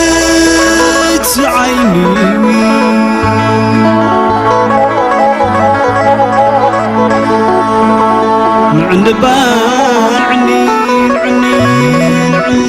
ፍርት ዓይኒ ምዕንባ ዕኒ ዕኒ ዕኒ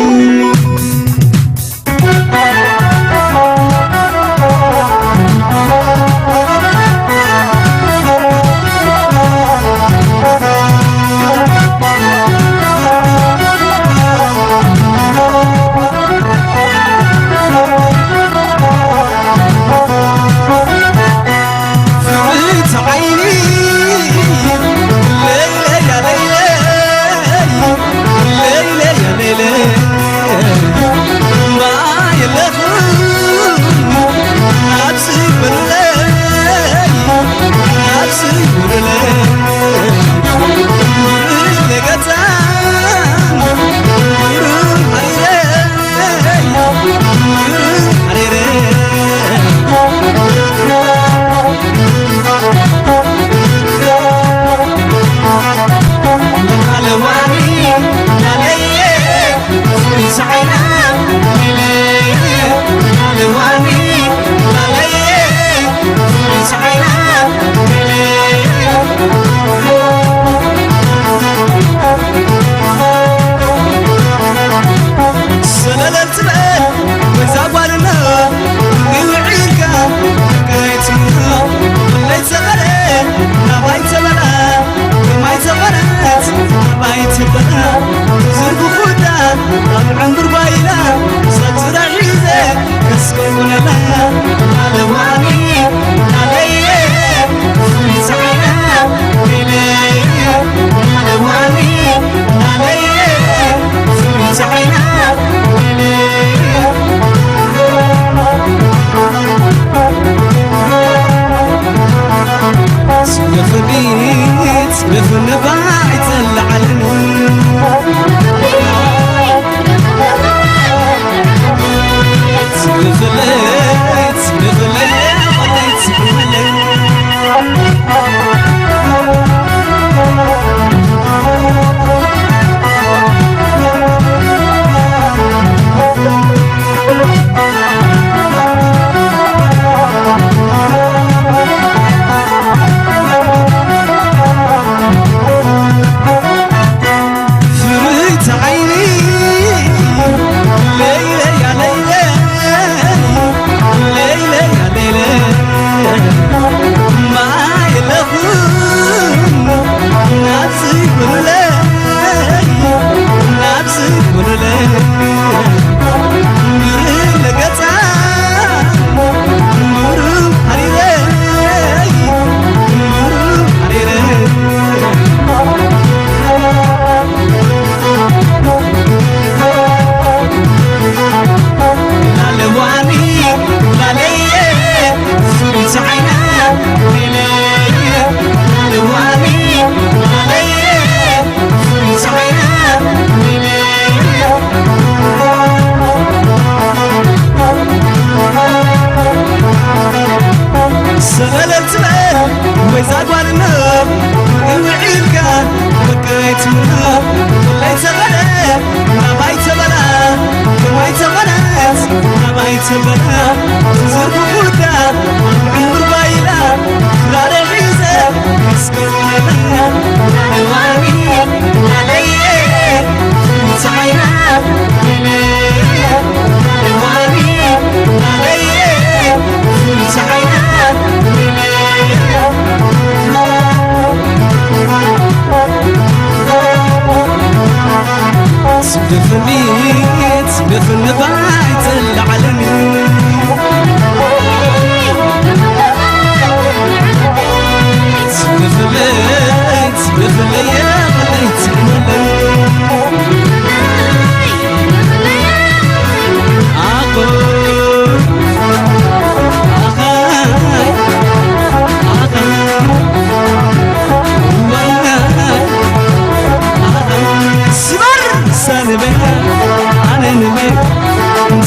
ሰለለል ትበል ወይዛ ጓል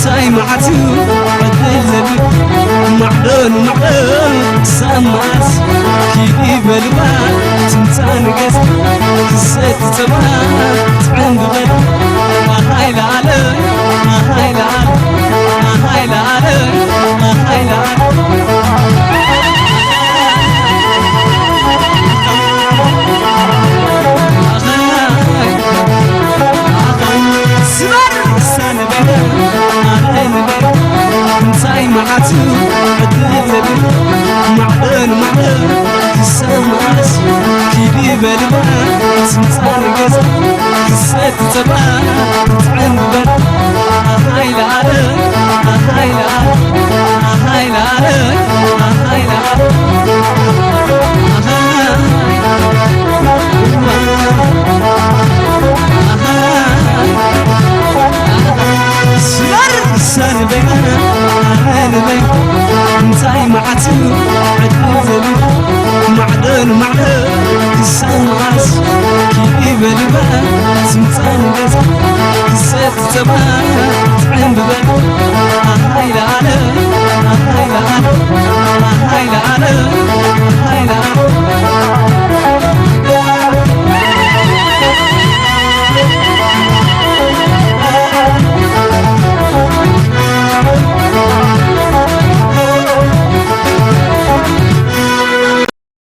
እንታይ መዓት እዩ ዕድል ዘብል ማዕዶን ማዕዶን ክሳብ መዓስ ኪዲ በልባ ትምፃ ንገዛ ክሰቲ ፀባ ትዕንግበል ኣሃይ ለዓለ ኣሃይ ለዓለ ኣሃይ ለዓለ ኣሃይ ለዓለ እንታይ መዓት እዩ ዕድል ዘብል ማዕበል ማዕበል ክሰማስ ኪዲ በልባ ስምፃን ገዛ ክሰቲ ፀባ ትዕንበል ኣሃይ ለዓለ ኣሃይ ለዓለ ኣሃይ ለዓለ ኣሃይ ለዓለ ኣሃይ እንታይ መዓት እዩ ዕድል ዘብል ማዕበል ማዕበል ክሳማስ ኪዲ በልባ ስምፃን ገዛ ክሰቲ ፀባ ትዕንበል ኣሃይ ለዓለ ኣሃይ ለዓለ ኣሃይ ለዓለ ኣሃይ ለዓለ